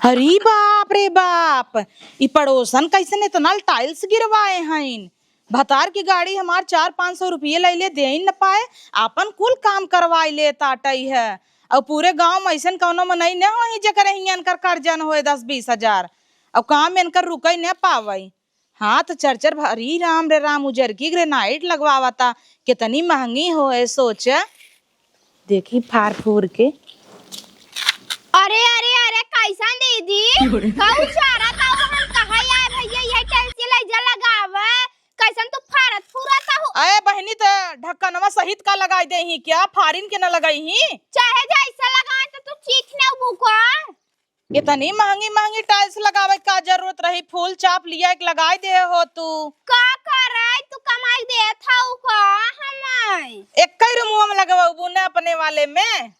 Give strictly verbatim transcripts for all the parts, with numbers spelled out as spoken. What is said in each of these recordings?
अरे बाप रे बाप, ई पड़ोसन कैसन इतना tiles गिरवाए हइन? भतार की गाड़ी हमार चार पाँच सौ रुपये लैले देइन न पाए, आपन कुल काम करवाई लेत आटइ है। अउ पूरे गाँव में अइसन कउनो मनई न होही जेकर हियाँ इनकर कर्जा न होए दस बीस हजार, अउ काम इनकर रुकइ न पावइ। हाँ, त चर चर भ-, अरे राम रे राम, उजरकी granite लगवावता, कितनी महँगी होए, सोच। देखी फार फूर के। अरे, अरे, अरे, कैसन दीदी? क्यों रे? कहू चारा ताऊ हम कहा आए भैया, ये tiles लैजा लगावे, कैसन तू फारत फूरत हो? अरे बहिनी, त ढक्कनवा सहित का लगाई देही क्या? फारिन के न लगइही? चाहे जैसे लगाए त तू चीख न बुका। इतनी महँगी महँगी tiles लगावे का जरूरत रही? फूल चाप लिया एक लगाई देहे हो तू। का करे तू कमाई देत हऊ का हमें? एक्कै room में लगवाबू न अपने वाले में।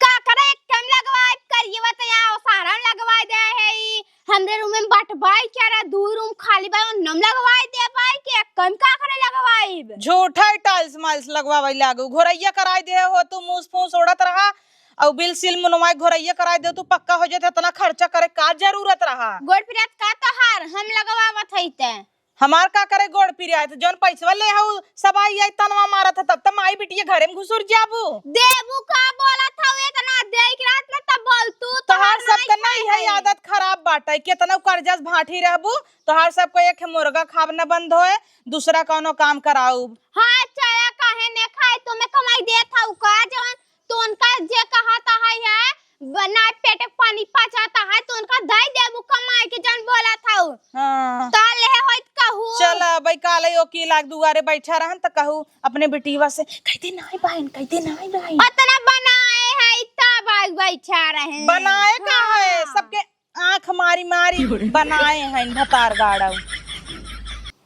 का करे एक time लगवाई करिए त यहाँ ओसारा में लगवाई दे है ई। हमरे room में बटवाई क्या रहा, दू room खाली बा, उन्नम लगवाई दे बाई के एक time का करे लगवाई। झूठा ही tiles माइल्स लगवावे लागू, घोरैया कराई देहे हो तू, मूस फूस ओढ़त रहा। अउ बिल सिल मुनवाई घोरैया कराई दे तू, पक्का हो जात, इतना खर्चा करे का जरूरत रहा? गोड़ पिरात का तोहार, हम लगवावत हई ते। हमार का करे गोड़ पिरात, जौन पैसवा ले हऊ सब आई आई तनवा मारत ह, तब त माई बिटिया घरे में घुसुर जाबू। देबू का बोलत हऊ, इतना देख रात में तब बोल तू, तोहार तोहार सबके नाई नहीं है खाए। आदत खराब बाटे, केतना कर्जा से भांठी रहबू, तोहार सबके एक मुर्गा खाब न बंद होए, दूसरा कौनो काम कराऊ। हाँ, चाहे काहे ने खाए, तुम्हें कमाई देत हऊ का, जौन तो उनका जे कहत है, है, ब-, ना पेट के पानी पचात है, तो उनका दे देबू कमाए के जन बोलत हऊ। हाँ। तो ले होइत कहू। चल, अबे काले ओकी लाग दुआरे बैठा रहन त कहू अपने बिटिया से, "कह दे नाई बहिन, कह दे नाई बहिन।" अतना बनाए है, इतना बाग बैठा रहे। बनाए का है? हाँ। सबके आँख मारी मारी बनाए हैं भतार गाड़व।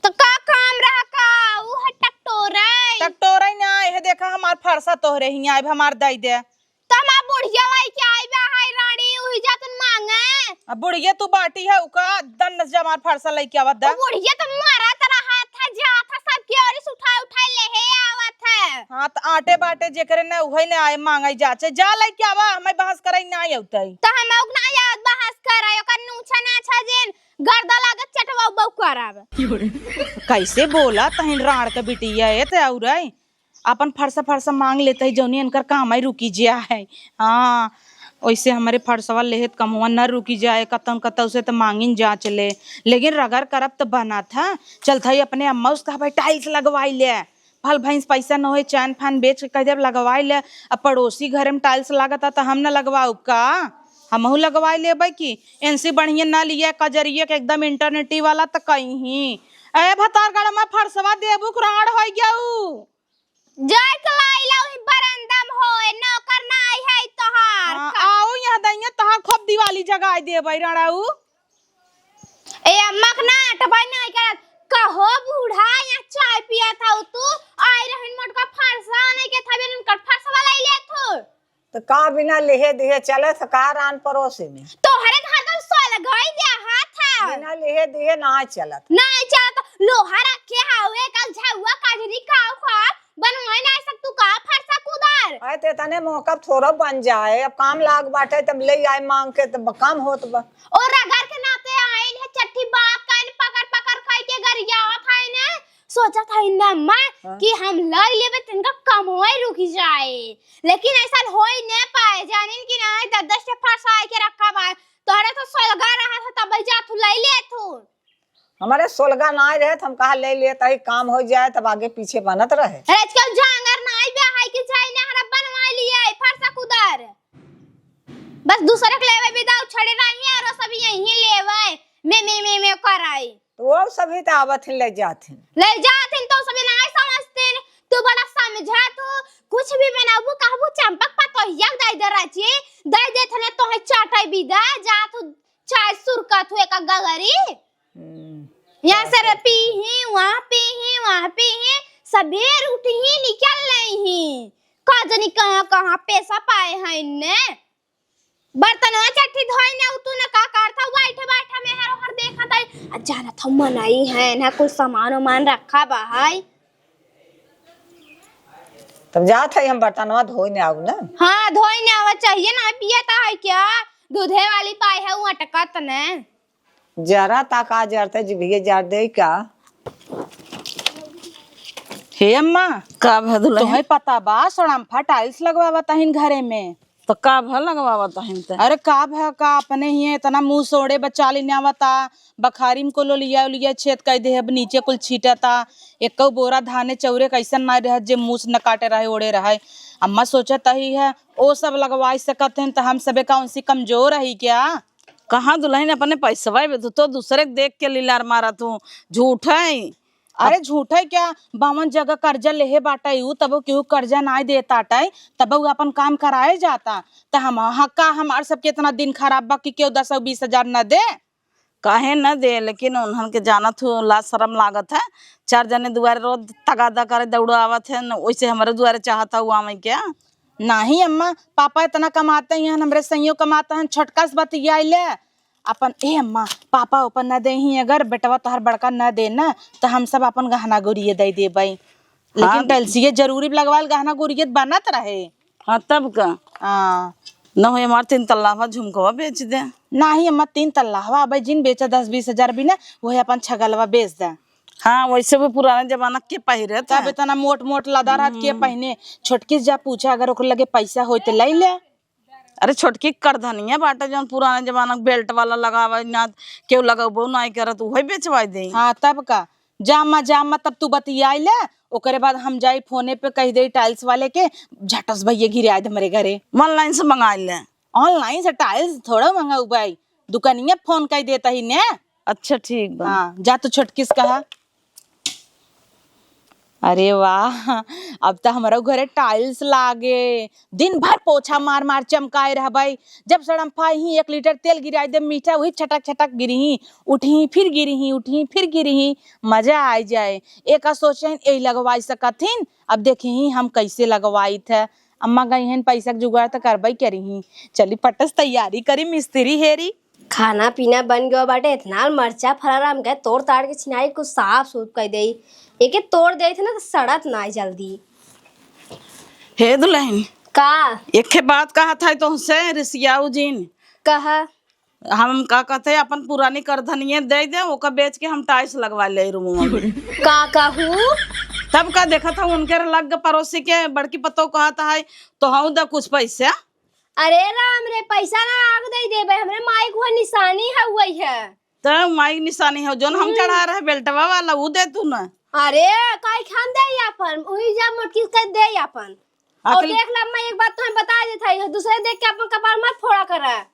तो का काम रहा का? ऊ है टकटोरई। टकटोरई ना, यह देखा हमार फरसा तोहरे हियाँ आइब, हमार दई दे। तो हमार बुढ़िया लइके आइबा है रानी, उही जातन मांगे। अब बुढ़िया तू बाटी है, उका दन से हमार फरसा लइके आवत दा। ओ बुढ़िया तो मरत रहा था, जात था, सबके ओरी से उठाए उठाए लेहे आवत है। हाँ, त आटे बाटे जेकरे न उहइ न आए मांगइ जाचे। जा लइके आवा, हमइ बहस करइ नाहीं अउतइ। त हम अउक नाहीं आवत बहस करइ, ओकर नूछा नाछा जेन गर्दा लागत चटवा उबउ करब। कइसे बोला तहिन राँड़ क बिटिया ए त अउरइ। आपन फरसा फरसा मांग लेतइ, जउनी इनकर कामइ रुकि जाए। हाँ, ओइसे हमरे फरसवा लेहे त कमवा न रुकि जाए, कतउ न कतउ से त मांगिन जाँच ले। लेकिन रगड़ करब त बनत ह। चलत हई अपने अम्मा से कहबइ tiles लगवाइ ले। भल भैंस पइसा न होए, चैन फैन बेच के कह देब लगवाइ ले। अब पड़ोसी घरे में tiles लागत ह त हम न लगवाउब का? हमहू लगवाइ लेबइ कि एनसी बढ़िया न लिया, कजरिया के एकदम internet वाला त कहीं। ए भतार गाड़वा में फरसवा देबू क राँड़ होइ गउ। जाए के लाइला उही बरंदा में होए, नौकर नाई है तोहार। हाँ, का- आओ यहाँ दइया तोहार खूब दिवाली जगाइ देबइ राँड़उ। ए अम्मा के ना अटबइ नाहीं करत। कहो बूढ़ा, यहाँ चाय पियत हउ तू, आइ रहन मोटका फरसा नाहीं के था, बिन उनकर फरसवा लइ लेत हउ। त का बिना लिहे दिहे चलत ह का रान परोसे में? तोहरे घर का सोलगई देहा था। बिना लिहे दिहे नाहीं चलत। नाहीं चलत, लोहा रखे हवे, कल झउआ कजरी खाओ खाओ, बनवाए नाहीं सकतू का फरसा कुदार? अरे ते तने मौका थोड़ा बन जाए, अब काम लाग बाटे तब ले आए मांग के तब काम होत बा। और रगड़ के नाते आइन है चट्टी बात काइन पकड़ पकड़ खाई के गरियावत है ने। सोचत हई ना अम्मा हाँ। कि हम लइ लेबे त इनका कमवइ रुकि जाए, लेकिन अइसन होइ न पाए, जानिन कि नाहीं, दस दस ठे फरसा आइ के रखा बा, तोहरे तो सोलगा रहत ह तबइ जात हू लइ लेत हू। हमरे सोलगा नाहीं रहे त हम कहा लइ लेत हई, काम होइ जाए तब आगे पीछे बनत रहे। अरे आजकल जांगर नाहीं बे है कि जाई ना हरा बनवाइ लिए फरसा कुदार, बस दूसरे के लेवे बिदा उछड़े रही है और सब यहीं लेवे में में में में कराई। त वो सभी त आवत हिन, लइ जात हिन। लइ जात हिन त सभी नाहीं समझतिन। तू बड़ा समझत हू, कुछ भी बनाबू कहबू चंपक पतोहिया के दइ दे राची, दइ देत हने तोहे चाटइ बिदा, जा तू चाय सुरकत हू एक गगरी। हम्म, यहाँ से रे पीही, वहाँ पीही, वहाँ पीही, सबेर उठही निकल लइही। का जनी कहाँ कहाँ पैसा पाए हैं इनने। बर्तनवा चट्टी धोई ने, उ तू ने का करत हउ, बैठे बैठे मेहर ओहर देखत हई। आ जानत हउ मनई है ना, कुल सामान उमान रखा बा है। तब जात हई हम बर्तनवा धोई ने आऊ ना। हाँ, धोई ने आवा चाहिए ना, पियत है क्या? दूधे वाली पाई है, उ अटकत ने। जरा ता का जरते, जिभिये जर दे का? हे अम्मा, का भा दुल्हन? तोहई पता बा, सड़म्फा tiles लगवावत हइन घरे में। तो का भा लगवावत हइन ते? अरे का भा का, अपने ही इतना मुँह सोड़े बच्चा लेने आवता, बखारी में को लोलिया उलिया छेद कर दे, अब नीचे कुल छीटता, एको बोरा धाने चौरे कैसन ना रहत जे मुँह न काटे रहे ओड़े रहे। अम्मा सोचत ही है, ओ सब लगवाई सकत हइन, तो हम सबे का उनसे कमजोर रही क्या? कहाँ दुल्हन, अपने पैसवा बे, तू तो दूसरे के देख के लीलार मारा तू, झूठ है। अरे अब झूठ है क्या? बावन जगह कर्जा लेहे बाटा यू, तबो केहू कर्जा नाय देता टाई, तबो अपन काम कराए जाता। त हम, हाँ, का हमार सबके इतना दिन खराब बा कि केहू दस और बीस हजार न दे? काहे न दे, लेकिन उन्हन के जानत हो, लाज शरम लागत है। चार जने दुआरे रोज तगादा करे दौड़ो आवत है, न वैसे हमारे दुआरे चाहत है, हुआ मैं क्या? नाही अम्मा, पापा इतना कमाते हैं, हमरे सइयों कमाते हैं, छोटका से बतियाइले। अपन, ए अम्मा, पापा ओपा न देही, अगर बेटवा तोहर बड़का न दे न, त हम सब अपन गहना गुरिये दे देबई। लेकिन हाँ। Tiles ये जरूरी लगवाल, गहना गुरिये बनत रहे। हाँ, तब का? हाँ। न हो, हमार तीन तल्लावा झुमकवा बेच दे। नाही अम्मा, तीन तल्लावा अबे जिन बेचा, दस बीस हजार भी न, वही अपन छगलवा बेच दे। हाँ, वैसे भी पुराने जमाना के पहिरे तब था। इतना मोट मोट लदा रहत के हम्म। पहिने। छोटकी से जा पूछा, अगर ओकर लगे पैसा होई त ले ले। अरे छोटकी करधनिया बाटे, जौन पुराने जमाना के belt वाला लगावे ना, केहू लगबो नाई करत, उहे बेचवाई दे। हाँ, तब का? जा अम्मा, जा अम्मा, तब तू बतियाई ले, ओकरे बाद हम जाई फोने पे कह दे tiles वाले के, झटस भैया गिराए दे हमरे घरे। Online से मंगाई ले। Online से tiles थोड़ा मंगाऊ भाई, दुकानिया फोन कह देता ही ने। अच्छा, ठीक बा। हाँ, जा तू छोटकी से कहा। अरे वाह, अब त हमरो घरे tiles लागे। दिन भर पोछा मार मार चमकाए रहबै। जब सड़म्फा ही एक लीटर तेल गिराई दे मीठा, वही छटक छटक गिरही, उठही, फिर गिरही, उठही, फिर गिरही। मजा आइ जाए। एका सोचहिन यही लगवाई सकथिन। अब देखही हम कैसे लगवाइत है। अम्मा गई हन, पैसा के जुगाड़ त करबै करिही। चली पटस तैयारी करी, मिस्त्री हेरी। खाना पीना बन गयो बाटे, इतना मरचा फरार हम कहे तोड़ ताड़ के छिनाई कुछ साफ सूफ कर देई। एके तोड़ देई थे ना तो सड़त ना जल्दी। हे दुल्हन, का? एक ठे बात कहत है तोहसे, रिसियाऊ जिन। कहा। हम का कहते हैं, अपन पुरानी करधनिये दे दे, ओका बेच के हम tiles लगवा ले room में। का कहू? तब का देखत हूँ उनके लग पड़ोसी के बड़की पतोह कहत है, तो हऊ द कुछ पैसा। अरे राम रे, पैसा ना आग दे देबे, हमरे माई के वह निशानी है, वही है। त माई के निशानी है, जौन हम हम्म। चढ़ा रहे बेल्टवा वाला, ऊ दे तू ना। अरे, काई खान दे अपन, उही जा मोटकी के दे अपन। और आखिर देख ला, मैं एक बात तुम्हें बता देत है, दूसरे देख के अपन कपार मत फोड़ा करा।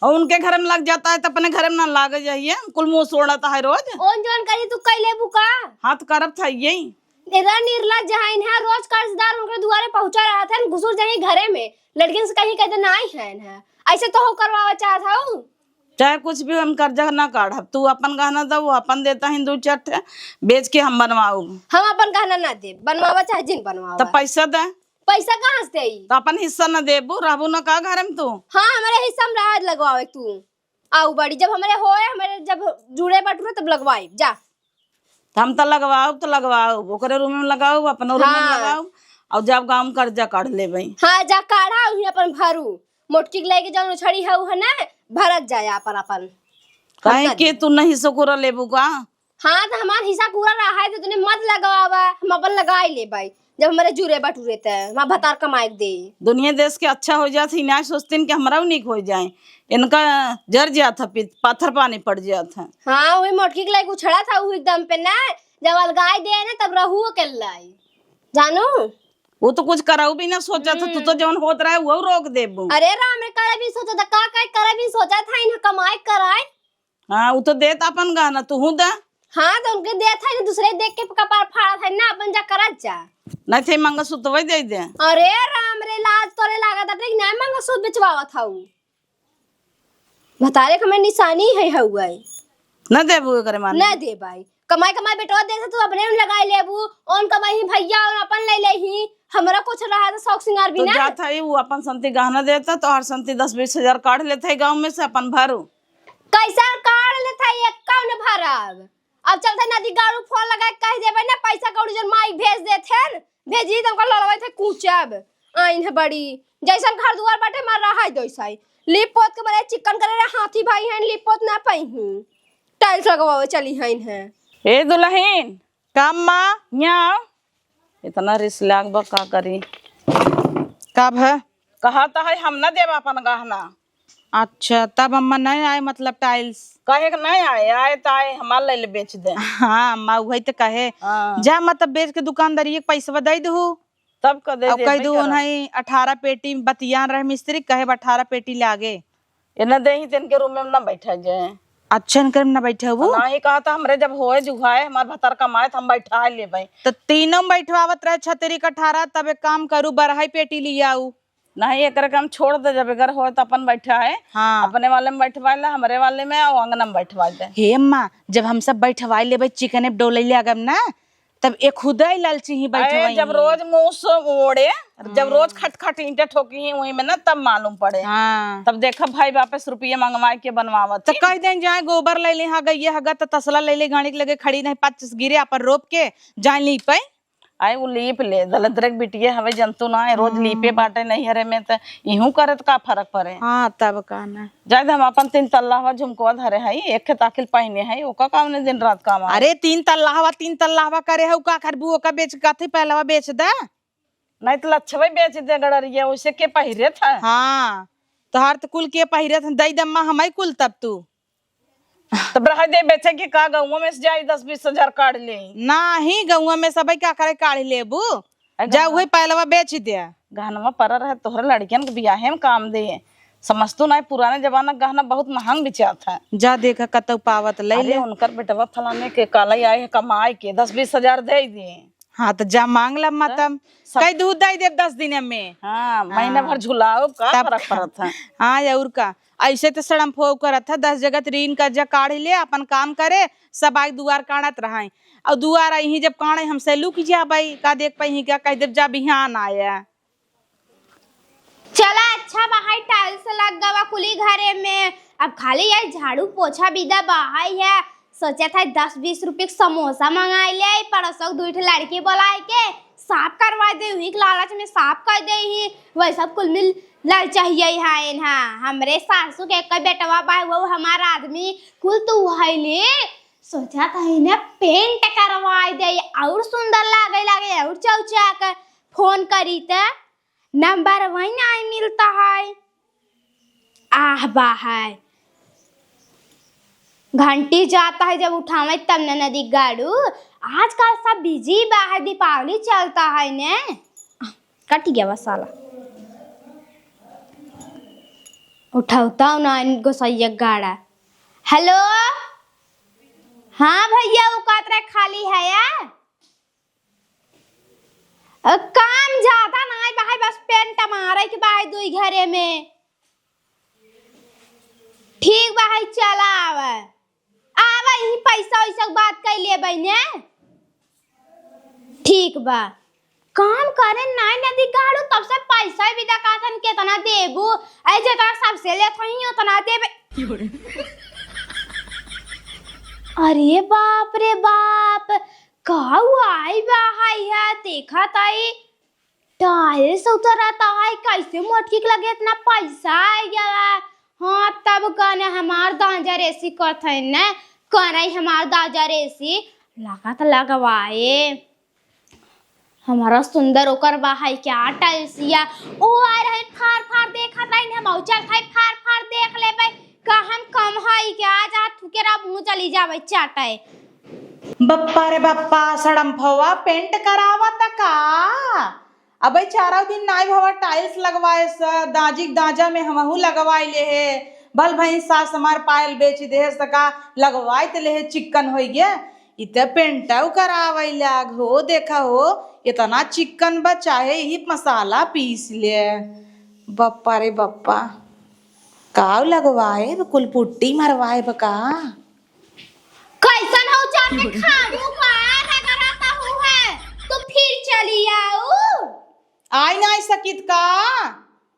और उनके घर में लग जाता है, तो अपने घर में ना लागे जाइए, कुल मुंह सोड़ता है रोज। ओन जौन करी तू कई लेबू का? हाँ, तो करब था यही। इधर निर्लज जहाइन है, रोज कर्जदार उनके दुआरे पहुंचा रहा था, घुसुर जाइए घरे में, लड़किन से कहीं कहते ना आई है ना, ऐसे तो हो करवावा चाहत हूँ। चाहे कुछ भी, हम कर्जा ना काढ़ब, तू अपन गहना दे, वो अपन देता है दो चार ठे, बेच के हम बनवाऊ। हम अपन गहना ना देब, बनवावा चाहे जिन बनवावा। तब पैसा दे। पैसा कहाँ से देई? तो अपन हिस्सा ना देबू, रहबू ना का घर में तू? हाँ, हमारे हिस्सा में रहा लगवावे तू। आऊ बड़ी, जब हमारे होए, हमारे जब जुड़े बटुरे तब लगवाई, जा। तो हम तो लगवाओ तो लगवाओ, ओकरे रूम में लगाओ, अपनो रूम में हाँ। लगाओ, और जब गाँव में कर्जा काढ़ लेबे। हाँ, जा काढ़ा, उही अपन भरू। मोटकी के लेके जौन उछड़ी है, उ है ना, भरत जाए अपन अपन। काहे हम ना के देब। तू नहीं सकुरा लेबू का? हाँ, तो हमार हिस्सा पूरा रहा है, तो तूने मत लगवावा, हम अपन लगाई लेबे। जब हमारे जुरे बटुरे ते, हमार भतार कमाए के दे। दुनिया देश के अच्छा हो जात ही, ना सोचतीन कि हमरा उ निक हो जाए। इनका जर जात है, पी-, पाथर पानी पड़ जात है। हाँ, वही मोटकी के लेके उछड़ा था, उ एकदम पे ना, जब अलगाई दे ना, तब रहू के लाई। जानू? वो तो कुछ कराऊ भी ना सोचा था, तू तो हम्म। जौन होत रहे, वो रोक देबू। अरे राम रे, करे भी सोचा था, का, का करे भी सोचा था, इन्हें कमाए कराए। हाँ, उ तो देत अपन गहना, तुहू दे। हाँ, तो उनके देत है, दूसरे देख के कपार फाड़त है ना, अपन जा करत जा। नहीं थे मंगलसूत्र वही दे दे। अरे राम रे, लाज तोरे लागत अपने कि नहीं मंगलसूत्र बेचवावत हऊ। भतारे के हमें निशानी है हऊ आई। न देबू एकरे माने? न दे भाई, कमाई कमाई बेटवा दे से तू अपने में लगाई लेबू, ओन कमाई ही भैया और अपन ले ले ही, हमरा कुछ रहा तो शौक सिंगार भी तो ना। जात है, उ अपन संती गहना देता, तो हर संती दस बीस हजार काढ़ लेते है गाँव में से अपन भरू। कैसा काढ़ लेत है, एक कौन भरब? अब चलते नदी गाड़ू फोन लगा के कह देबे ना, पैसा कौड़ी जौन माई भेज देत है, भेजी तुमको लड़वे थे कूचब। आइन है बड़ी, जैसन घर दुआर बाटे, मार रहा है दोइसाई। लीप पोत के बड़े चिक्कन करे रहे, हाथी भाई हैं, लीप पोत ना पाई हैं, टाइल्स लगवावे चली हैं, हैं। ए दुल्हन, का अम्मा? यहाँ आओ। इतना रिस लाग बा, का करी? का भ? कहा त है हम ना देब अपन गहना। अच्छा, तब अम्मा नहीं आए, मतलब टाइल्स? कहे के नहीं आए, आए त आए, हमार ले ले बेच दे। हाँ अम्मा, वही तो कहे। हाँ। जा, मतलब बेच के दुकानदारी के पैसवा दे दू। तब क दे अब देबे कह दू, करब। उन्हें अठारह पेटी बतियान रहे मिस्त्री, कहे अठारह पेटी लागे। ये न देही, तेन के रूम में न बैठा जाए। अच्छा, इनकर में न बैठे हबू? ना ही कहा था, हमरे जब होए जुहाए, हमार भतार कमाए, त हम बैठा लेबै। त तीनों में बैठवावत रहे, छतरी का अठारह, तब एक काम करू, बरहई पेटी लियाऊ। नहीं, एकरे के हम छोड़ दे, जब एकर होए त अपन बैठा है। हाँ। अपने वाले में बैठवा ले, हमरे वाले में, और अंगना में बैठवा दे। हे अम्मा, जब हम सब बैठवा लेबै, चिकने डोले ले आगम ना, तब एक खुदै लालची ही बैठे अरे, वहीं जब है। रोज मुंह से ओढ़े, जब हाँ। रोज खटखट ईंटे ठोकी ही वहीं में ना, तब मालूम पड़े। हाँ। तब देखा भाई वापस रुपये मंगवा के बनवावत तो ही। कह दें जाए गोबर ले ले, हाँ गइये हगा तो तसला ले ले, गाड़ी के लगे खड़ी नहीं, पच्चीस गिरे अपन रोप के जाए लीप पे। आए वो लीप ले, दलद्रे के बिटिये हवे जंतु ना है, रोज हाँ। लीपे बाटे नहीं हरे में, तो इहू करे तो का फर्क पड़े? हाँ, तब का ना। जाए दे, हम अपन तीन तल्ला हवा झुमकवा धरे हई, एक खे ताकिल पहिने हई, ओका का उन्हें दिन रात काम आवे। अरे, तीन तल्ला हवा, तीन तल्ला हवा करे हऊ, का करबू, ओका बेच के कथी पहलवा बेच दे। नहीं तो लच्छवे बेच दे गड़रिया, उसे के पहिरे था? हाँ, तोहार तो कुल के पहिरे था, दई दम्मा हमई कुल तब तू। तब रह दे बेचे के का, गौवा में से जाई दस बीस हजार काढ़ ले। नाही, गौवा में सबई का करे काढ़ लेबू, अरे जा गहना। उहे पहलवा बेच दे। गहनवा पड़ा रहे, तोहरे लड़कियन के बियाहे में काम दे। समझतू नाहीं, पुराने जमाना के गहना बहुत महंग बिचात है। जा देखा, कतौ पावत, ले अरे, ले। उनकर बेटवा फलाने के काले आए है कमाए के, दस बीस हजार दे दे। हाँ, तो जा मांग ला, तो मातम। सब कह दू, दे दे दस दिन में। हाँ, महीना हाँ। भर झुलाओ, का तब फर्क पड़त है? हाँ, और का। ऐसे तो सड़म फोव करत है, दस जगह ऋण कर्जा काढ़ ले, अपन काम करे, सब आइ दुआर काढ़त रहाई। और दुआर यहीं जब काढ़े, हमसे लुक जाबई, का देख पाई, का कह देब, जा बिहान आया। चला, अच्छा बहाई, टाइल्स लग गवा कुली घरे में, अब खाली यही झाड़ू पोछा बिदा बहाई है। सोचत है दस बीस रुपये के समोसा मंगाई ले, पड़ोसक दुई ठे लड़की बोलाए के साफ करवा दे, वही के लालच में साफ कर दे ही। वही सब कुल मिल लल चाहिए है इन्हा। हमरे सासू के एक बेटवा बा, वो हमार आदमी कुल तू है ले। सोचत है ना पेंट करवा दे, और सुंदर लागे लागे, और चौचा के फोन करी त नंबर वही नहीं मिलता है। आह बा है, घंटी जाता है जब उठावे तब न नदी गाड़ू। आजकल सब बिजी बा है, दीपावली चलता है ने। कट गया बा साला, उठावता ना गोसैया गाड़ा। हेलो, हाँ भैया, वो कहत रहे खाली है या? अ, काम ज्यादा नाई बा है, बस पेंट मारे के बा है दुई घरे में। ठीक बा है, चला आवा। आवा, यही पैसा वैसा के बात कर लेबै ने। ठीक बा। काम करे नाई नदी गाड़ू, तब से पैसा भी दकातन केतना देबू? ऐ जेतना सबसे लेत हई, ओतना देबे। अरे बाप रे बाप, का आई बा हाय है, देखा ताई, टाइल्स उतरत है, कैसे मोटकी के लगे इतना पैसा आ गया? हाँ, तब कने हमार दांजा रेसी करत है न, कने हमार दांजा रेसी लागत लगवाए। हमारा सुंदर ओकर बा है क्या टाइल्सिया? ओ आए रहे फार फार देखत रही, हम औ चल खाई फार फार देख लेबै। का हम कम हई क्या? जा थुकेरा मुँह चली जाबै चाटे। बप्पा रे बप्पा, सड़म्फवा पेंट करावत का? अबे चारों दिन नाई भवा टाइल्स लगवाए स, दाजी के दांजा में हमहू लगवाए ले हे। भल भई सास हमार पायल बेच देहे स का लगवाए त ले हे, चिक्कन होई गे। इ त पेंटौ करावै लाग हो, देखा हो, इतना चिक्कन बा, चाहे ही मसाला पीस ले। बप्पा रे बप्पा, काव लगवाए ब, कुल पुट्टी मरवाए ब का? कैसन हो चाटे खाड़ू का रगड़ता हूँ है, तो फिर चली आऊ। आई नाई सकित का?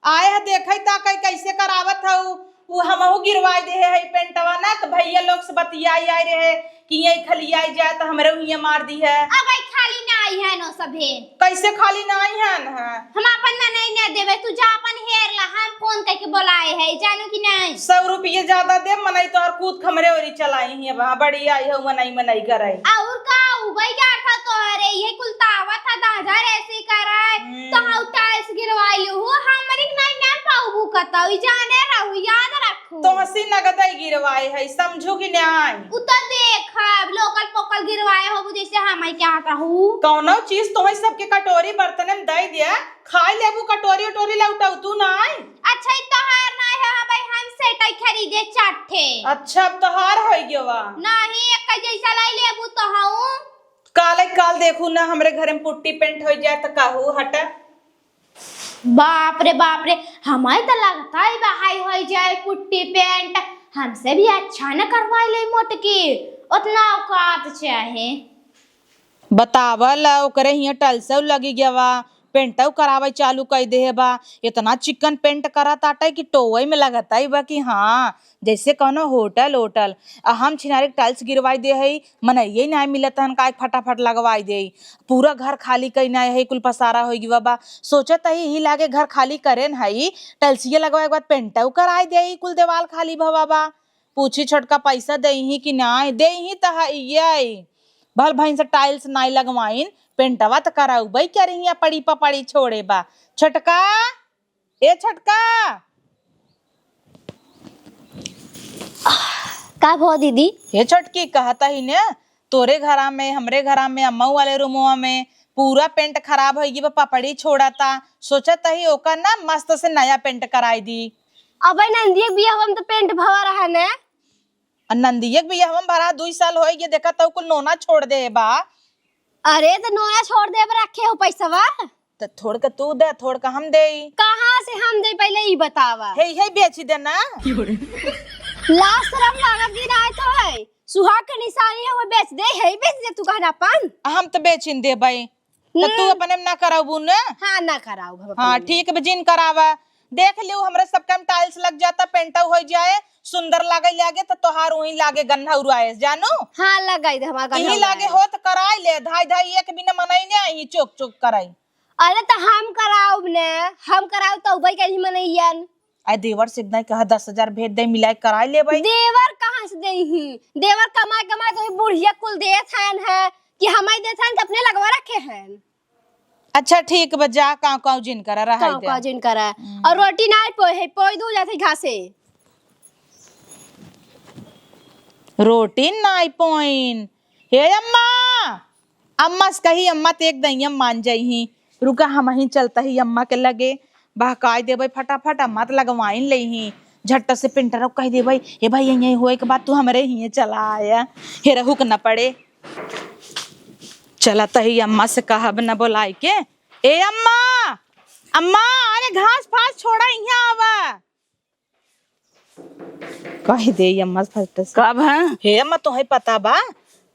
आए ह देखै ताकै कैसे करावत हऊ। उ हमहू गिरवाई देहे है पेंटवा ना, त भैया लोग से बतियाई आए रहे, कि यही खलियाई जाए तो हमरे हुइया मार दिहे। अब आई खाली ना आई है नो सभे। कैसे खाली ना आई है न है? हम अपन मनई ना देवे, तू जा अपन हेर ला, हम फोन करके बोलाए है, जानू कि नहीं? सौ रुपये ज्यादा दे, मनई तोहर कूद हमरे ओरी चलाई ही, अब हाँ, बड़ी आई है, मनई मनई करे। और का उबई जात है तोहरे, ये कुल तावत है, दस हजार ऐसे करे, हम्म। तो हम टाइल्स गिरवाई लू, हमरी नहीं ना पाऊ भूकत, ई जाने रहू, याद रख। तो हंसी नगदई गिरवाए है, समझू कि न्याय? उ तो देखब, लोकल पोकल गिरवाए होबू, जैसे हमई के हाथ रहू। कौनो चीज तोहई सबके कटोरी बर्तन में दई दिया, खाई लेबू, कटोरी उटोरी लौटऊ तू नाय। अच्छा, ई तोहार नाय है, हाँ भाई, हम सेटई खरीदे चार ठे। अच्छा, अब तोहार होई गवा। नहीं, एक जैसा लाई लेबू तो हूँ। काले काल देखू ना, हमरे घरे में पुट्टी पेंट हो जाए तो कहू हटा। बाप रे बाप रे, हमारे तो लगता ही बहाई हो जाए पुट्टी पेंट, हमसे भी अच्छा न करवाई ले मोटकी, उतना औकात चाहे। बतावल, ओकरे हियां टलसौ लगी गवा, पेंटौ करावे चालू कई देहे बा, इतना चिकन पेंट करत आटे कि टोवई में लगता ही बा कि हाँ, जैसे कौनो होटल, होटल। आ हम छिनारे के टाइल्स गिरवाई दे हई, मनइये नाय मिलत हन, काय फटाफट लगवाई देई। पूरा घर खाली कई नाय है, कुल पसारा होई गवा बा। सोचत हई, यही लागे घर खाली करेन हई, टाइल्सिया लगवाए के बाद पेंटौ कराई देई, कुल देवाल खाली भवा बा। पूछी छोटका, पैसा देइही कि नाय? देइही त हइये। भल भइन से टाइल्स नाय लगवाइन, पेंटवा त करउबई करिही, पड़ी पपड़ी छोड़े बा। छोटका, ए छोटका। का भो दीदी? हे छोटकी, कहत ही ने, तोरे घरा में, हमरे घरा में, अम्मा वाले रूमवा में पूरा पेंट खराब होई गई बा, पपड़ी छोड़ता। सोचत ही ओकर ना मस्त से नया पेंट कराई दी। अबे नंदिया के बियाह में तो पेंट भवा रहा ने। आ नंदिया के बियाह में भरा दुई साल होई गए, देखा तो कुल नोना छोड़ दे बा। अरे तो नोना छोड़ दे बा, रखे हो पैसवा? त थोड़का तू दे, थोड़का हम देई। कहाँ से हम दे, पहले ई बतावा। हे, हे बेची दे ना। लाज शरम लागत कि नाय तो है। सुहाग के निशानी है, वो बेच दे, है बेच दे तू गहना पान। हम तो बेचिन देबई। त तू हम्म। अपने में ना कराबू ना? हाँ, ना कराऊ हम हाँ, अपने में। ठीक बा, जिन करावा। देख लियो, हमरे सब काम टाइल्स लग जाता, पेंटौ हो जाए, सुंदर लागे लागे, त तोहार वहीं लागे गन्ना उड़ाए, जानू? हाँ, लगाई दे हमार गन्ना यही लागे उड़ाए। हो त कराई ले, धाई धाई एक बिना मनई ने आई, चोक चोक कराई। अरे त हम कराउब ने, हम कराउब त उबई के ही मनइयन। आ देवर से एक दाई कहा दस हजार भेज दे, मिलाई कराई लेबई। देवर कहाँ से देही? देवर कमाए कमाए तो बुढ़िया कुल देत हन है कि हमई देत हन कि अपने लगवा रखे हन। अच्छा ठीक बा, जा काव काव जिन करा, रहाई काव दे। काव जिन करा। हम्म। और रोटी नाय पोए है, पोई दू जाते घासे। रोटी नाय पोइन। हे अम्मा, अम्मा से कही, अम्मा ते एक दइया मान जाइही। रुका, हमही चलता ही अम्मा के लगे, बहकाई देबे फटाफट, अम्मा त लगवाइन लेही। झट से पेंटरौ कह देबे, "ए भाई, यहीं होए के बाद तू हमरे हिये चला आया, हेरहू के न पड़े।" चलत ही अम्मा से कहब न बोलाई के, "ए अम्मा, अम्मा, अरे घास फास छोड़ा, इहाँ आवा।" कह दे अम्मा फट से। कब है? हे अम्मा, तोहे पता बा,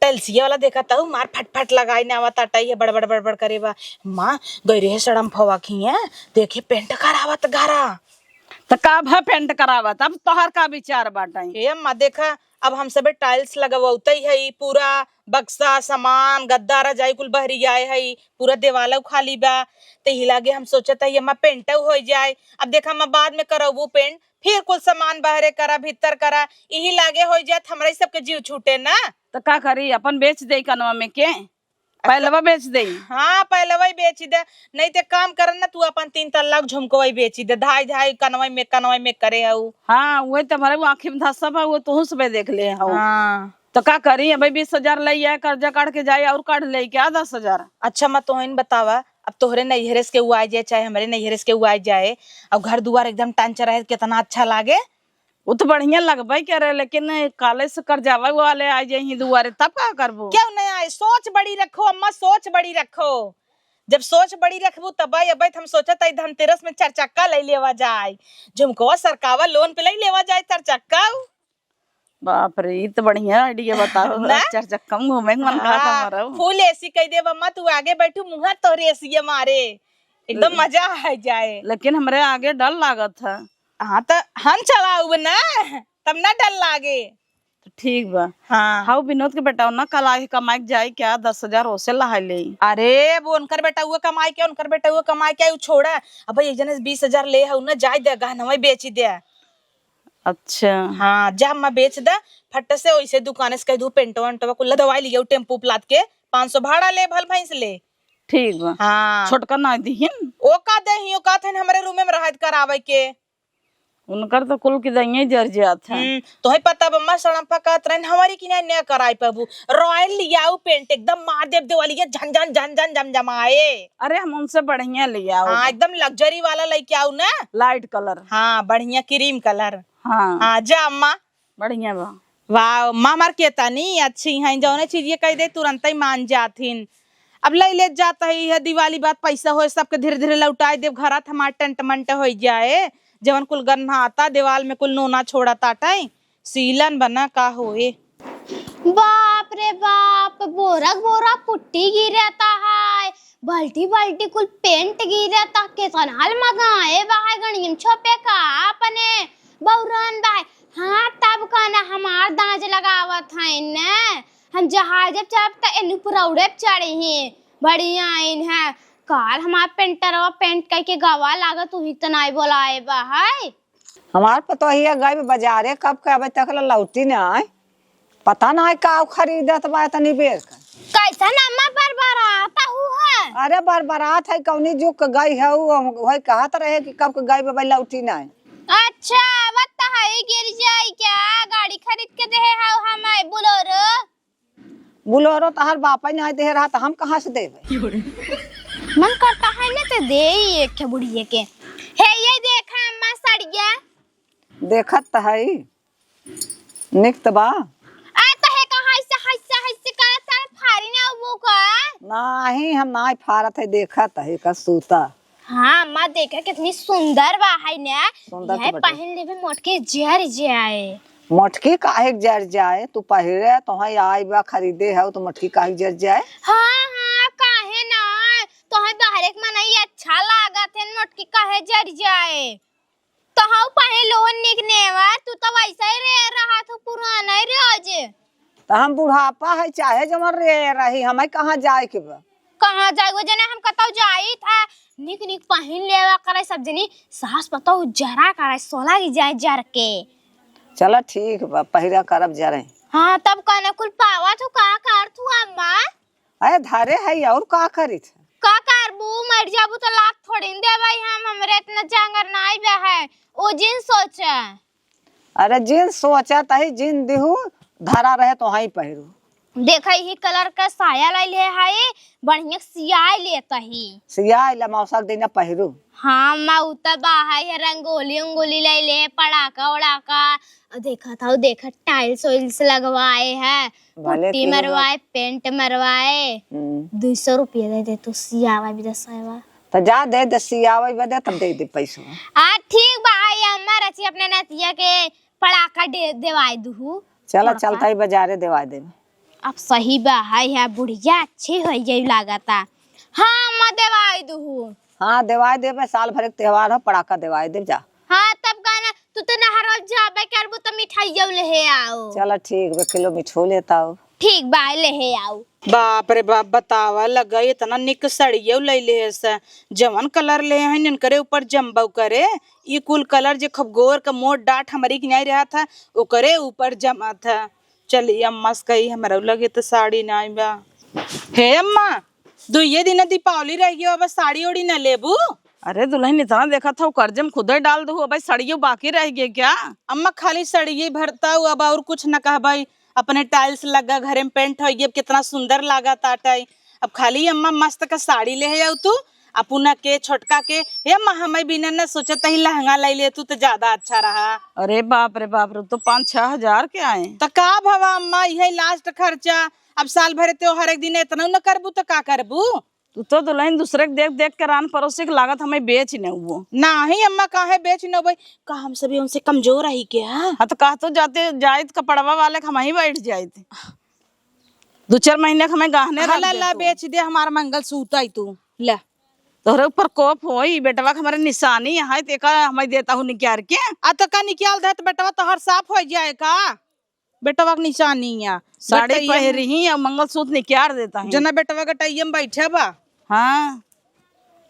टलसिया वाला देखा तहु मार फट फट लगाई ने आवत आटा, ये बड़बड़ बड़बड़ करे बा। अम्मा, गई रहे सड़म फवा खिए, देखे पेंट करावत घरा। त का भा पेंट करावत? अब तोहर का विचार बाटे? हे अम्मा, देखा, अब हम सबे टाइल्स लगवौते हई, पूरा बक्सा, सामान, गद्दा, रजाई कुल बहरी आए हई, पूरा देवालौ खाली बा। त यही लागे हम सोचत हई, अम्मा, पेंटौ होइ जाए। अब देखा, अम्मा, बाद में करौबू पेंट, फिर कुल सामान बहरे करा, भीतर करा, यही लागे होइ जात, हमरा ही सबके जीव छूटे ना। त का करी, अपन बेच देई कनवा में के? पहलवा बेच देई। हाँ, पहलवा ही बेच दे, नहीं ते काम कर ना, तू अपन तीन तल्ला के झुमकवा ही बेच दे, धाई धाई कनवा में, कनवा में करे हऊ। हाँ, वही तो हमारे आँखी में धसा बा, वो तोहू सबे देख ले हऊ। हाँ। तो का करी, अबे बीस हजार लइया कर्जा काढ़ के जाई और काढ़ लेई क्या दस हजार? अच्छा, मैं तोहन बतावा, अब तोहरे नैहरे से केहू आइ जाए, चाहे हमरे नैहरे से केहू आइ जाए, और घर दुआर एकदम टंच रहे, कितना अच्छा लागे। उ तो बढ़िया लगबे करे, लेकिन काले से कर्जावा वाले आ जाइहीं दुआरे, तब का करबू? क्यों नहीं आए? सोच बड़ी रखो अम्मा, सोच बड़ी रखो। जब सोच बड़ी रखबू तब आई। अबे हम सोचत हई धनतेरस में चार चक्का ले लेवा जाए, झुमकवा सरकावा लोन पे ले लेवा जाए चार चक्का। बाप रे, ई तो बढ़िया आइडिया बताओ। ना? चार चक्का में घूमे के मन करत हाँ, हमारा। फुल एसी कई देब अम्मा, तू आगे बैठू, मुँह तोहरे एसी मारे, एकदम ले- मजा आ जाए। लेकिन हमरे आगे डर लागत है। हाँ, तो हम चलाउब ना, तब ना डर लागे। तो ठीक बा। हाँ। हाउ विनोद के बेटा ना कल आए कमाए के जाए क्या, दस हजार ओसे लहाई ले। अरे वो उनकर बेटा हुआ कमाए के, उनकर बेटा हुआ कमाए के, उ छोड़ा। अब एक जने से बीस हजार ले हउ ना, जाए दे, गहनवा बेची दे। अच्छा। हाँ, जा अम्मा बेच दे, फट से ओइसे दुकान से कह दू पेंटवा वेंटवा कुल दवाई लियो टेम्पू पे लाद के, पाँच सौ भाड़ा ले, भल भैंस ले। ठीक बा। हाँ। छोटका ना दिहिन। ओ का देही, ओ कहत हन हमरे रूमे में रहत करावे के। उनकर तो कुल की दइये जर जात है। हम्म, तोहे पता बा, अम्मा सड़म्पा कहत रहन, हमारी की नहीं, नहीं कराई पाबू। रॉयल लियाऊ पेंट, एकदम मार देब देवलिया, झन झन झन झन झमझमाए। अरे, हम उनसे बढ़िया लियाऊ। हाँ, एकदम लग्जरी वाला लेके आऊ ना। लाइट कलर। हाँ, बढ़िया क्रीम कलर। हाँ। हाँ, जा अम्मा। बढ़िया बा। वाह, अम्मा हमार केतनी अच्छी हैं, जौने चीज ये कह दे तुरंत ही मान जाथिन। अब ले ले जात है, यह दिवाली बाद पैसा होए सबके धीरे धीरे लौटाए देब, घरात हमार टेंट मंट हो जाए, जवन कुल गन्हाता देवाल में कुल नोना छोड़ा ताटे, सीलन बना का होए। बाप रे बाप, बोरा बोरा पुट्टी गिरता है, बाल्टी बाल्टी कुल पेंट गिरता, केतना हल मगाए बा है गणियन छोपे का अपने बौरान बा है। हाँ, तब कहना हमार दाँज लगावत है न, हम जहाज पे चढ़ब त एनु पुरौड़े पे चढ़ी ही, बड़ी आइन है। काल हमार पेंटरवा पेंट कइके गवा लागत, उही त नाई बोलाए बा है। हमार पतोहिया गई बजारे कब के, अबे तक ल लौटी ना आए। पता ना है का खरीदत बा तनी बेर का। कैसन अम्मा बरबरात हू है? अरे बरबरात है, कौनी जुग के गई है उ, हम वही कहत रहे कि कब के गई बा, लौटी ना आए। अच्छा, आवत त है, गिर जाई क्या? गाड़ी खरीद के देहे हऊ हमें, बोलेरो। बोलेरो तहार बापे नाहीं देहे रहा, त हम कहाँ से देबे? मन करता है ना, तो दे ही एक ठे बुढ़िए के। हे, ये देखा अम्मा सड़िया। देखत त है, निक त बा। आ, तो हे का, हैसे, हैसे, हैसे करत सारा फारी ना वो का? नाहीं, हम नाहीं फारत है, देखत है, का सूता। हाँ, अम्मा, देखा कितनी सुंदर बा है ना। सुंदर तो यह बटे। पहिन लेबे, मोटकी जर जाए। मोटकी काहे के जर जाए? तू पहिरे, तोहे आई बा, खरीदे हउ, तो मोटकी काहे के जर जाए? हाँ, हाँ, काहे ना? तोहे बाहरे के मनई अच्छा लागत है, मोटकी काहे जर जाए? तोहउ पहिन लो निक नेवर, तू तो वैसे ही रे रहत हो, पुराना ही रे आज। त हम बुढ़ापा है, चाहे जवन रे रही, हमें कहाँ जाए के बा? कहाँ जाए के बा? जने हम कतौ जाई था, निक निक पहिन लेवा करे सब जनी, सास पतोह जरा करे, सोला की जाए जर के। चला ठीक बा, पहिरा करब जरे। हाँ, तब कहना कुल पावा तू का कर तू अम्मा? अरे धरे है, और का करित है? का करबू, मर जाबू तो लात थोड़ी न देबै हम, हमरे इतना जांगर नाई बा है। ओ जिन सोचा। अरे जिन सोचा तही जिन दिहू, धरा रहे तो हाई पहिरू। देखा, यही कलर का साया लाई ले है, बढ़िया सियाई लेता ही। सियाई ला मौसा के देना पहिरू। हाँ, अम्मा, उ त बा है, रंगोली उंगोली लाई ले, पड़ाका उड़ाका। और देखा था, देखा, टाइल्स वाइल्स लगवाए है, भले पुट्टी तीन हजार। मरवाए, पेंट मरवाए। हम्म। दुई सौ रुपया दे दे तू, सियावा भी दस है। त जा दे दे, सियावे बदे तब दे दे पैसा। आ, ठीक बा, आई अम्मा रची अपने नतिया के पड़ाका दे, देवाई दुहू। चला, थोड़ा सा। चलता ही बाजारे देवाई देबे। अब सही बा, हाय, हाय, बुढ़िया अच्छी हो गई लागता। हाँ, अम्मा देवाई दुहू। हाँ, देवाई देबे, साल भर के त्योहार हो, पड़ाका देवाई देब जा। हाँ, तब कहना, तू तो नहर जाबे करबू तो मिठाइयो लेहे आओ। चला ठीक बा, किलो मिठो लेता आओ। ठीक बा, लेहे आओ। बाप रे बाप, बतावा लगा, इतना निक सड़ियो लैले है स, जवन कलर ले हैं इनकरे ऊपर जमबो करे। ई कुल कलर जे खूब गोर का मोट डाट हमरी के नहीं रहा था, ओकरे ऊपर जमा था। चली अम्मा से कही, हमरा लगे तो साड़ी नाई बा। हे अम्मा, दुइये दिन दीपावली रह गयो, अब साड़ी ओड़ी न लेबू? अरे दुल्हन, इतना देखा था, कर्जे में खुदे डाल दू, अब साड़ियों बाकी रह गए क्या? अम्मा, खाली साड़िये भरता हूँ, अब और कुछ न कहबाई। अपने टाइल्स लगा घरे में पेंट हो गई, अब कितना सुंदर लागा ताटे। अब खाली अम्मा मस्त का साड़ी ले आओ तू, अपना के छोटका के। हे अम्मा, हमें बिना न सोचे तही लहंगा ले ले तू तो ज्यादा अच्छा रहा। अरे बाप रे बाप रे, तो पाँच छह हजार के आए। तो का भवा अम्मा, यही लास्ट खर्चा। अब साल भर त्योहार एक दिन इतना न करबू तो का करबू? तू तो दुल्हन दूसरे के देख देख के रान परोसे के लागत हमें बेच न हुओ। नाही अम्मा, काहे बेच न होबे? का हम सभी उनसे कमजोर रही क्या? हाँ, तो कहा तो जाते जाइत कपड़वा वाले के हम ही बैठ जाइत। दो चार महीने के हमें गहने रख हाला दे ला तू। बेच दे हमार मंगलसूत्र आई तू। ले। तोहरे ऊपर कोप होई, बेटवा के हमारे निशानी है, ते का हमें देता हूँ निकाल के? आ तो का निकाल दे तो बेटवा तोहर साफ हो जाए का? बेटवा के निशानी या। साड़ी गटइया में पहिरी ही और मंगलसूत्र निकाल देता है। जना बेटवा गटइया में बैठे बा। हाँ,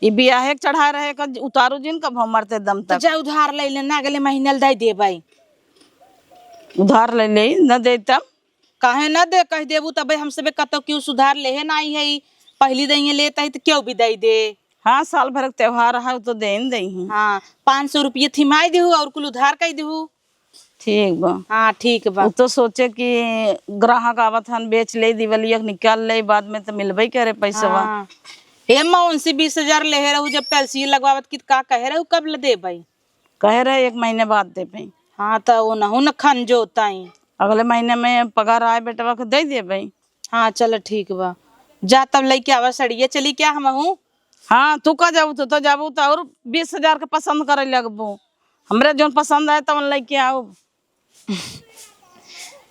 ई बियाहे के चढ़ा रहे का उतारू जिन, कब हम मरते दम तो तक। जा उधार ले लेना, अगले महीने ले दे देबै। उधार ले ले, न दे तब। काहे न दे, कह देबू तबे हमसे बे कतो क्यों सुधार लेहे नाई है, पहली दइये लेत है तो क्यों भी दे दे। हाँ, साल भर के त्योहार है, तो दे न दे ही। हाँ, पाँच सौ रुपये थिमाई देहू और कुल उधार कह देहू। ठीक बा। हाँ, ठीक बा। उ तो सोचे कि ग्राहक आवत हन, बेच ले, दिवालिया के निकाल ले, बाद में तो मिलबे करे पैसवा। हाँ। हे अम्मा, उनसे बीस हजार लेहे रहू जब टैल्सी लगवावत की, का कहे रहू कब ले देबै? कहे रहे एक महीने बाद देबै। हाँ, तो वो नहू न खन जोताई। अगले महीने में पगार आए बेटवा के दे देबै। हाँ, चल ठीक बा, जा तब लेके आवा सड़िया, चली क्या हमहू? हाँ, तू का जाबू, तू तो जाबू तो और बीस हजार के पसंद करे लगबू। हमरे जौन पसंद आए तवन लेके आऊ।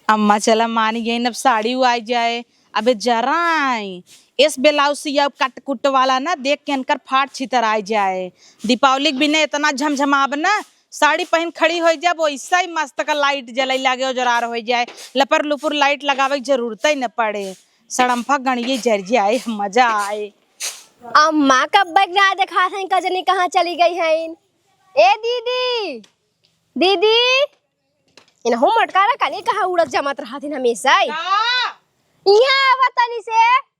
अम्मा चला मान गई, अब साड़ी उ आई जाए, अबे जरा आई। इस ब्लाउज सिया कट कुट वाला ना देख के इनकर फाट छितर आई जाए। दीपावली के बिना इतना झमझमाब ना, साड़ी पहन खड़ी हो जाब, वैसा ही मस्त का लाइट जले लागे, उजरार हो जाए, लपर लुपुर लाइट लगावे के जरूरत ही न पड़े। सड़म्फा गणिये जर जाए, मजा आए। अम्मा कब बैग ना देखात हैं, कजनी कहाँ चली गई हैं? ए दीदी, दीदी, इनहू मटका रहा, कनी कहाँ उड़त जमत रहत हैं हमेशा ही। का? इहाँ आवा तनी से।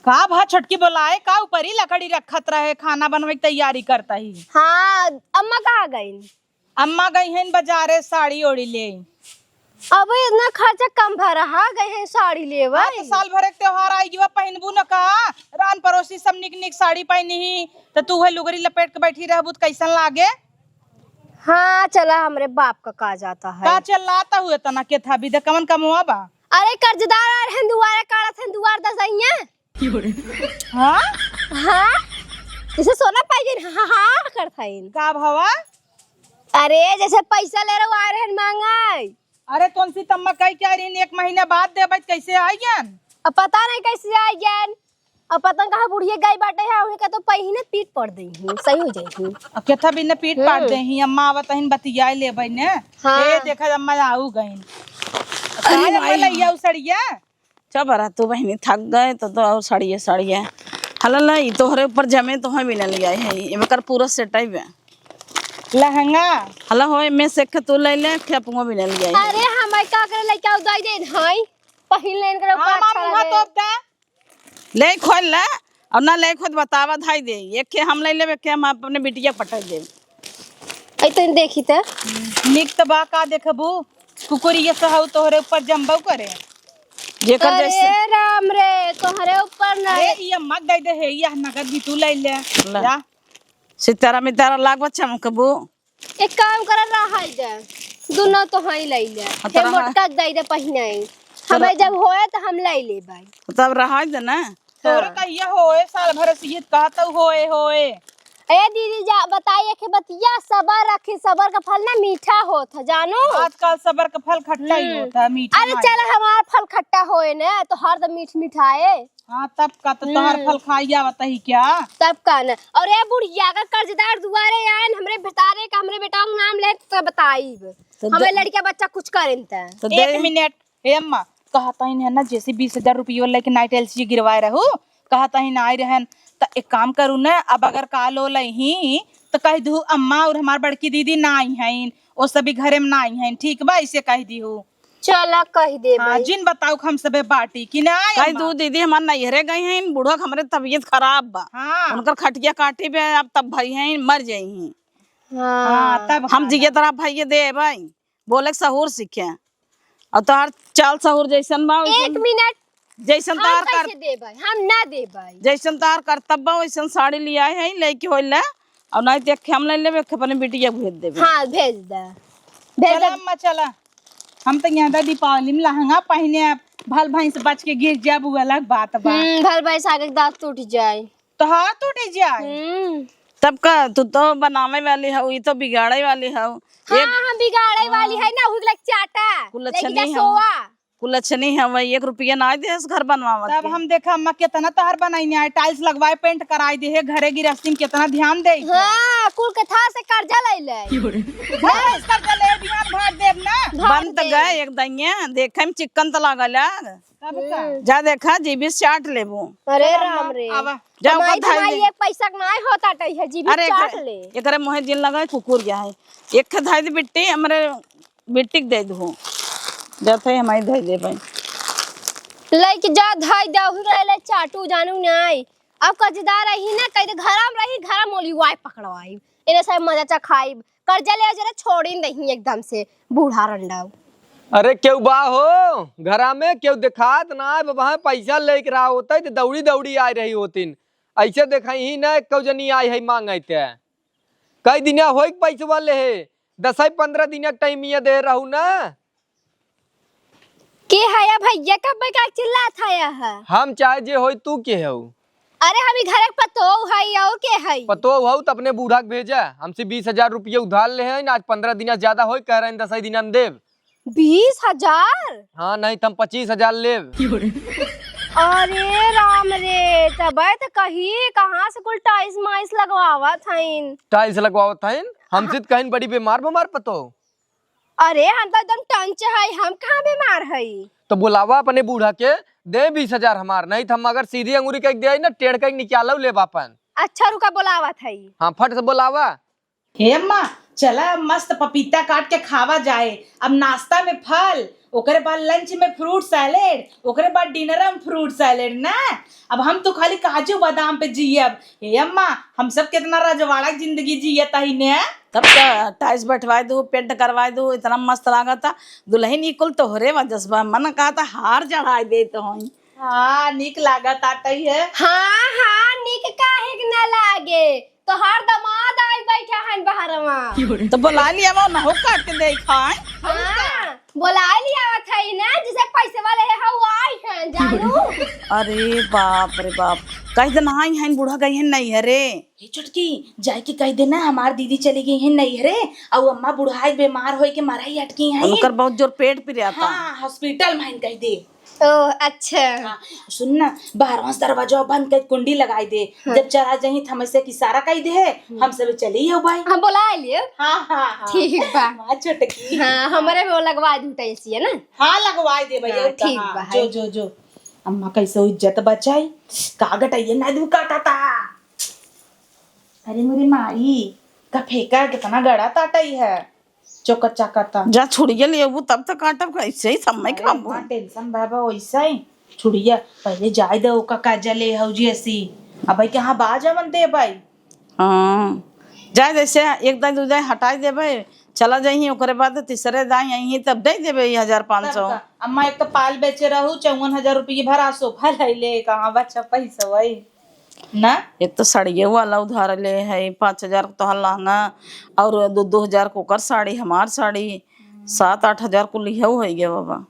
का भा छोटकी बोलाए, का ऊपरी लकड़ी रखत रहे, खाना बनवे के तैयारी करता ही। हाँ, अम्मा कहाँ गईन? अम्मा गई हैं बाजारे साड़ी ओड़ी ले। अब इतना खर्चा कम भा रहा, गई हैं साड़ी लेवे। हाँ, तो साल भर एक त्योहार आई गवा, पहिनबू न का? रान पड़ोसी सब निक निक साड़ी पहिनी ही, तो तू है लुगरी लपेट के बैठी रहबू तो कैसन लागे? हाँ, चला हमरे बाप का का जाता है। का चिल्लाता हुए तना के था भी दे, कवन कमवा बा? अरे कर्जदार आ रहे हैं दुआरे, काढ़त हैं दुआर दसैया। हाँ? हाँ? जैसे सोना पाई गई, हाँ, हाँ, हाँ, करत हईन। का भवा? अरे, जैसे पैसा ले रहे, आ रहे हैं मांगे। अरे, कौन सी तम्मा कही क्या रही, एक महीना बाद देबै, कैसे आई गन? अब पता नहीं कैसे आई गन। अब पता नहीं कहाँ बुढ़िया गई बाटे है, उन्हीं का तो पहिने पीट पड़ देही, सही हो जाही। अब केथा बिना पीट पाट हम्म। देही, अम्मा आवत हईन, बतियाए लेबै ने। हाँ। ए, देखा, अम्मा आऊ गईन। अरे काहे अम्मा माई। लइया उ सड़िया? चुप रह तू बहिनी, थक गए तो, तो और सड़िए, सड़िए। हला ला, ई तोहरे ऊपर जमे, तोहे बिनल गए है, एमे कर पूरा सेट है बे। लहंगा। हला हो, एमे से एक तू ले ले, एक अपुआ बिनल गए है। अरे, हमारे का करे लइका उदाई दे, हाय, पहिन लेन करे ऊपर हाँ, अच्छा मामी, हाँ, लगे। तो अब दे। ले खोल ले, और ना ले खुद बतावा धाई दे, एक के हम ले लेबे, एक के हम अपने बिटिया पटाई देब। ऐ तनी देखी त। निक त बा, का देखबू? कुकुरिया सहू तोहरे ऊपर जम्बऊ करे। जेकर अरे जैसे राम रे, तोहरे ऊपर ना। अरे, ई अम्मा के दे दे हे, ई नगद भी तू ले ले। ला। जा। सितारा मितारा लागबा चमकबू। एक काम कर, रहाई दे। दुनो तो हई ले ले। हाँ, तो हे रहा। मोटका के दे दे पहिने। तो हमें र- जब होए तो हम ले ले भाई। तब रहाई दे ना। तोरे हाँ। कहिया होए, साल भर से ये कहत होए, होए। ए दीदी, जा बताई एक बतिया, सबर रखी, सबर का फल ना मीठा होत है, जानो? आजकल सबर का फल खट्टा ही हम्म। होत है, मीठा अरे नहीं। चल, हमार फल खट्टा होए ना, तो हर तो मीठ मिठाए। हाँ, तब का तो तोहर हम्म। फल खाई आवत ही क्या? तब का ना। और ए बुढ़िया का कर्जदार दुआरे आए न, हमरे बेटारे का, हमरे बेटा का नाम ले तो बताइब। तो हमें दे- लड़का बच्चा कुछ करें त। तो एक दे- मिनट, ए अम्मा, कहत हईन है ना, जैसे बीस हजार रुपये लेके नाइट एलसी गिरवाए रहू, कहत हईन आए रहन, त एक काम करू न, अब अगर काल ओ लइही, त कह दू अम्मा और हमार बड़की दीदी ना आई हईन, ओ सभी घरे में ना आई हईन, ठीक बा, ऐसे कह दीहू। चला कह दे हाँ, भाई। जिन बताऊ हम सबे बाटी कि ना आई कह अम्मा। दू दीदी हमार नैहरे गई हईन, बूढ़ा के हमरे तबीयत खराब बा। हाँ। उनकर खटिया काटी बे, अब तब भई हईन, मर जाई हईन। हाँ। हाँ, तब हम का जिए बा। तरह भई दे भाई। बोले के सहूर सीखे। और तोहार चाल सहूर जैसन बा, वैसन एक मिनट। जैसन हम तोहार कर-, कैसे देबै? हम ना देबै। जैसन तोहार करतब बा, वैसन साड़ी लियाए हई, लेके होइले। और नहीं तो एक हम ले लेबे, एक अपने बिटिया के भेज देबे। हाँ, भेज दे। भेज चला दे। अम्मा, चला। हम तो यहाँ दा दीपावली में लहंगा पहिने, भल भैंस बच के गिर जाब, उ अलग बात बा। हम्म, भल भैंस आगे के दांत टूट जाए। तोहार टूट जाए। हम्म। तब का, तू तो बनावे वाली हऊ, ई तो बिगाड़े वाली हऊ। हाँ, एक हम बिगाड़े वाली हाँ। है ना, हुई लग चाटा। कुलच्छनी लइका हऊ। सोआ। कुलच्छनी हऊ, एक रुपया ना देस घर बनवावत तब के। हम देखा अम्मा कितना तोहार बनाई आए, टाइल्स लगवाए, पेंट कराई दे है, घरे गिरस्ती में कितना ध्यान दे है। हाँ, कुल के थार से कर्जा ले ले। बस कर्जा ले, बिहान मार देब ना। बन त गए एक दइया, देखे में चिक्कन त लागल आग। तब का? हम्म। जा देखा, जीबी चाट लेबू। अरे राम रे। आवा। जा, ओकर धमाई धमाई एक पैसा के नाय होत आटे है, जीबी अरे चाट एकरे, ले। एकरे मुँहे जिन लगा कुकुर गया है। एक थे धाई दे बिट्टी, हमरे बिट्टी के दे दू। जाते हमारी धाई दे भाई। लइके जा धाई दे, हुई रहे ले चाटू जानू नाय। अब कजदार रही ना, कहीं तो घरा में रही, घरा में मोली वाई पकड़वाई। इन्हें सब मजा चखाई। कर्जा ले जरा छोड़ी नहीं एकदम से, बूढ़ा रंडा। अरे केहू बा हो घरा में? केहू देखात ना है बाबा, पैसा लेके रहा होता है तो दौड़ी दौड़ी आए रही होतिन। ऐसे देखा ही ना, एक जनी आई है मांगे ते। कई दिन होई पैसवा ले है, दस ही पन्द्रह दिन टाइम ये दे रहू ना। के है या भैया, कब का चिल्लात है यह? हम चाहे जे होई, तू के हऊ? अरे हम ई घर के पतोह हई, और के हई? पतोह हऊ त अपने बूढ़ा के भेजा, हमसे बीस हजार रुपये उधार ले हैं, आज पन्द्रह दिन ज्यादा होई, कह रहे हैं दस ही दिन हम देब। बीस हजार? हाँ, नहीं तो हम पच्चीस हजार लेब। अरे राम रे, तबे तो कही कहाँ से कुल टाइल्स माइल्स लगवावत हईन। टाइल्स लगवावत हईन? हमसे तो कहीं बड़ी बीमार बीमार पतोह। अरे हम तो एकदम टंच हई, हम कहाँ बीमार हई? तो बुलावा अपने बूढ़ा के, दे बीस हजार हमार, नहीं तो हम अगर सीधी अंगुरी कह दे ना, टेढ़ कह निकालो लेब अपन। अच्छा रुका, बुलावत हई। हाँ, फट से बुलावा। हे अम्मा, चला अब मस्त पपीता काट के खावा जाए। अब नाश्ता में फल, ओकरे बाद लंच में फ्रूट सैलेड, ओकरे बाद डिनर में फ्रूट सैलेड ना। अब हम तो खाली काजू बादाम पे जियब। हे अम्मा, हम सब कितना रजवाड़ा के जिंदगी जियत हई ने। तब तो टाइल्स बैठवाए दू, पेंट करवाए दू, इतना मस्त लागता। दुल्हन ई कुल तोहरे वजह से बा, मन कहता हार चढ़ाए देत होई। हाँ, नीक लागत आटई है। हाँ, हाँ, नीक काहे के ना लागे? तोहार दामाद आई बैठा हन बहरवा। तो बोला लिया वो ना हो काट के देखाए। हाँ, बोला लिया था ही ना, जिसे पैसे वाले है, हाँ, वो आई हैं, जानू। अरे बाप रे बाप, कह दे ना आई हैं, बूढ़ा गई हैं नैहरे। ए छोटकी, जाए के कह दे ना, हमार दीदी चली गई हैं नैहरे, और अम्मा बुढ़ाई बीमार होए के मराई अटकी हैं। उनकर बहुत जोर पेट पिराता। हाँ, हॉस्पिटल में हैं कह दे। ओह, अच्छा। हाँ, सुन ना, बाहरवा से दरवाजा बंद कर कुंडी लगाई दे। हाँ। जब चला जाही त हमसे इशारा कई दे, हम्म। हम सब चली हो भाई। हम बोला लिए। हाँ, हाँ, हाँ। ठीक बा। हाँ, छोटकी। हाँ, हमरे में वो लगवा दू टाइल्स ये ना। हाँ, लगवा दे भैया, हाँ, ठीक बा, जो, जो, जो। अम्मा कैसे इज्जत बचाई? का गटैया ना दू काटा ता। अरे मोरी माई, का फेंका कितना गड़ा ताटई है। चोकर चाकता। जा छुड़िया लेबू तब तो काटब, कैसे ही समय अरे खाबू। इतना टेंशन बाबा, वैसे ही छुड़िया पहले जाए दे, ओका काजा ले हौजी असी। अब भाई कहाँ बा जवन दे भाई। हाँ, जाए जैसे एक दाई दू दाई हटाई देबे, चला जाइए, ओकरे बाद तीसरे दाई आई तब दे देबे ये हजार पाँच सौ। तब का? अम्मा एक तो पाल बेचे रहू, चौवन हजार रुपये भरा सोफा ले ले, कहाँ बचा पैसा वही। ना? एक तो साड़िये वाला उधार ले है, पाँच हजार को तोहार लहंगा और दो, दो हजार को ओकर साड़ी, हमार साड़ी, सात आठ हजार को लिहौ है गे बाबा।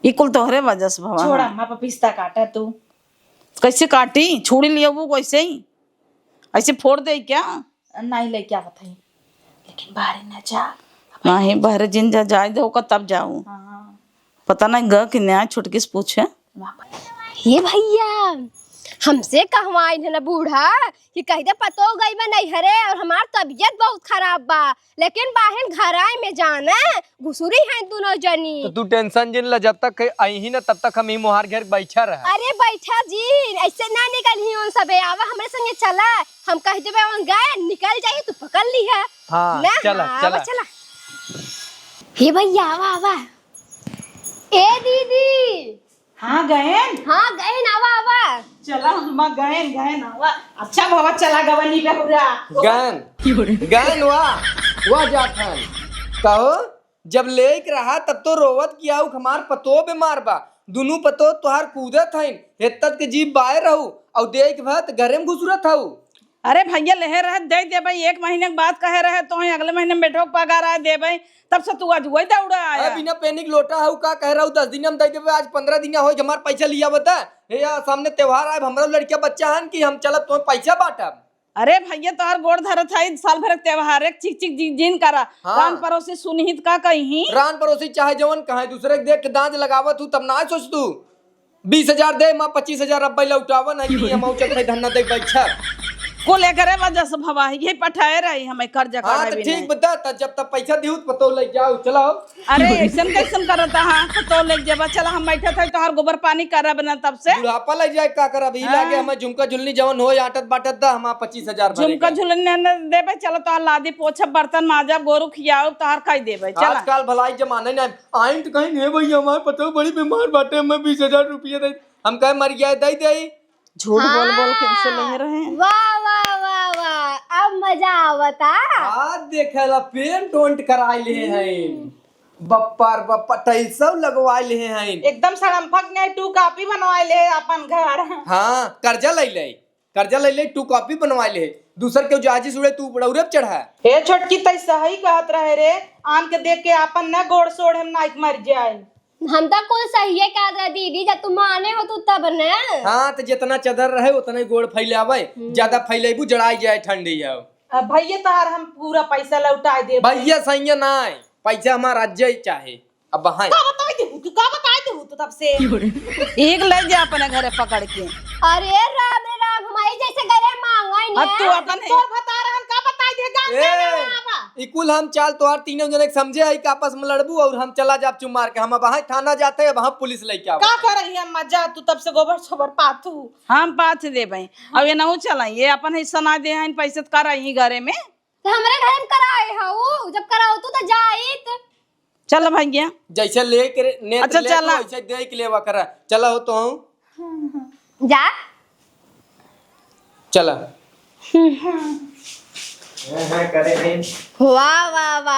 ई कुल तोहरे वजह से भवा छोड़ा, है। अम्मा पपीता काटा तू। कैसे काटी? छुड़ी लियो वो कैसे ही? ऐसे फोड़ दे क्या? नहीं लेके आवत है, लेकिन बाहरे ना जा। नहीं, बाहरे जिन जा, जाए दे ओका तब जाऊ। हाँ। पता नहीं ग कि न्याय छुटकी से पूछे। हे भैया, हमसे कहवाइन है ना बूढ़ा कि कह दे पतो गई बा नैहरे और हमार तबीयत बहुत खराब बा, लेकिन बाहन घराए में जाना घुसुरी हैं दोनों जनी। तो तू टेंशन जिन ल, जब तक अइही ना तब तक हम ही मोहार घेर बैठा रह। अरे बैठा जिन, ऐसे ना निकलही उन सबे, आवा हमरे संगे चला, हम कह देबे उन गए निकल जाई, तू पकड़ ली है। हाँ, ना, चला, हाँ, चला। आवा, चला। हे भैया, आवा, आवा। ए दीदी, हाँ, गएन? हाँ, गएन, आवा, आवा। चला, अम्मा, गएन, गएन, आवा। अच्छा भवा, चला गवनी बेहुरा। गएन, गएन, वाह, वाह जात हन। कहो, जब लेक रहा, तब तो रोवत किया, उ हमार पतो बीमार बा। दुनू पतो तोहार कूदत हइन, हेत्तत के जीभ बाए रहू, अउ देख भत घरे में घुसरत हऊ। अरे भैया, लेहे रहे, दे देबे, एक महीने के बाद कहे रहे, तो अगले महीने में बेटो के पगार आए देबे, तब से तू आज वही दौड़ा आया। अरे बिना पेनी के लोटा हऊ का कह रहू, दस दिन हम दे देबे, आज पन्द्रह दिन होई, हमार पैसा लिया बता। हे यार, सामने त्योहार आए, हमरा लड़किया बच्चा हन कि हम चलब तो पैसा बांटब। अरे भैया, तोहर गोड़ धरत है, साल भर के त्योहार, एक चिक चिक जिन, जिन करा। हाँ। रान पड़ोसी सुनही त का कही? रान पड़ोसी चाहे जवन कहे, दूसरे के देख के दांज लगावत हूँ, तब ना सोच तू। बीस हजार दे, माँ पच्चीस हजार अब लौटावन है कि हम चलते धन्ना दे बैठा। कुल एकरे वजह से भवा है, यही पठाए रही हमें कर्जा हाँ, काढ़े तो भी ठीक नहीं। बता, त जब तक पैसा दिहू, त पतोह लइ जाओ, चलाओ। अरे, ऐसन कैसन करता, हाँ, पतोह लइ जाबा, चला, हम बैठे थे, तोहार गोबर पानी करब ना तब से। बुढ़ापा लइ जाए, का करब? ई हाँ। लागे हमें झुमका झुलनी जवन होय, आटत बाटत दा, हमार पच्चीस हजार भरे झुमका के। झुलनी न देबे, चलो, तोहार लादी पोछब, बर्तन माजब, गोरू खियाओ, तोहार खाई देबे, चला। आजकल भलाई जमाने ना, आइन त कहीं, "हे भैया, हमार पतोह बड़ी बीमार बाटे, हमें बीस हजार रुपया दे।" हम कहे, "मर गया, दे दे।" झूठ बोल बोल के इनसे हाँ। ले रहे हैं। वाह, वाह, वाह, वाह, अब मजा आवता। आज देखेला पेंट ओंट कराए ले हैं, बप्पर बप्पर टाइल्सो लगवाए ले हैं। एकदम सड़म्फक नहीं, टू कॉपी बनवाए ले अपन घर। हाँ, कर्जा ले ले, कर्जा ले ले, टू कॉपी बनवाए ले। दूसर के जाजी सुड़े तू उड़ौरे पे चढ़ा। हे छोटकी, तै सही कहत रहे रे, आन के देख के आपन न गोड़ सोड़ हम नाइक मर जाए। हम तो कुल सहिए कहत रहे दीदी, जब तू माने हो तू तब न। हाँ, तो जितना चदर रहे उतना ही गोड़ फैलावे, हम्म। ज्यादा फैलेबू जड़ाई जाए ठंडी आओ। अब भैया तोहार हम पूरा पैसा लौटाए देब। भैया सैया ना आए, पैसा हमार राज्य ही चाहे। अब बहाए। का बताई देहू तू, का बताई देहू तू तब से? एक ले जा अपने घरे पकड़ के। अरे राम रे राम, हमारी जैसे गले मांगा ही अब नहीं तू है। अपन तोर भतार हम का बताई दे, गाँव ए, में ना आवा। ई कुल हम चाल तोहार तीनों जने के समझे है कि आपस में लड़बू और हम चला जाब चुप मार के। हम अब वहाँ थाना जाते हैं, वहाँ पुलिस लेके आवा। का कर रही है अम्मा, जा तू तब से गोबर सोबर पाथू। हम पाथ देबे, अब ये नहु चलाई, ये अपन हिस्सा ना दे हैं, पैसे तो कर रही घरे में। तो हमरे घर में कराए हऊ, जब कराओ तू तो जाइत। चल भैया। जैसे लेके रे-, नेत अच्छा, लेके चला। वैसे दे के लेवा करा। चला हो तो हूँ। जा। चला। हाँ, हाँ, करे हैं। वाह, वाह, वाह।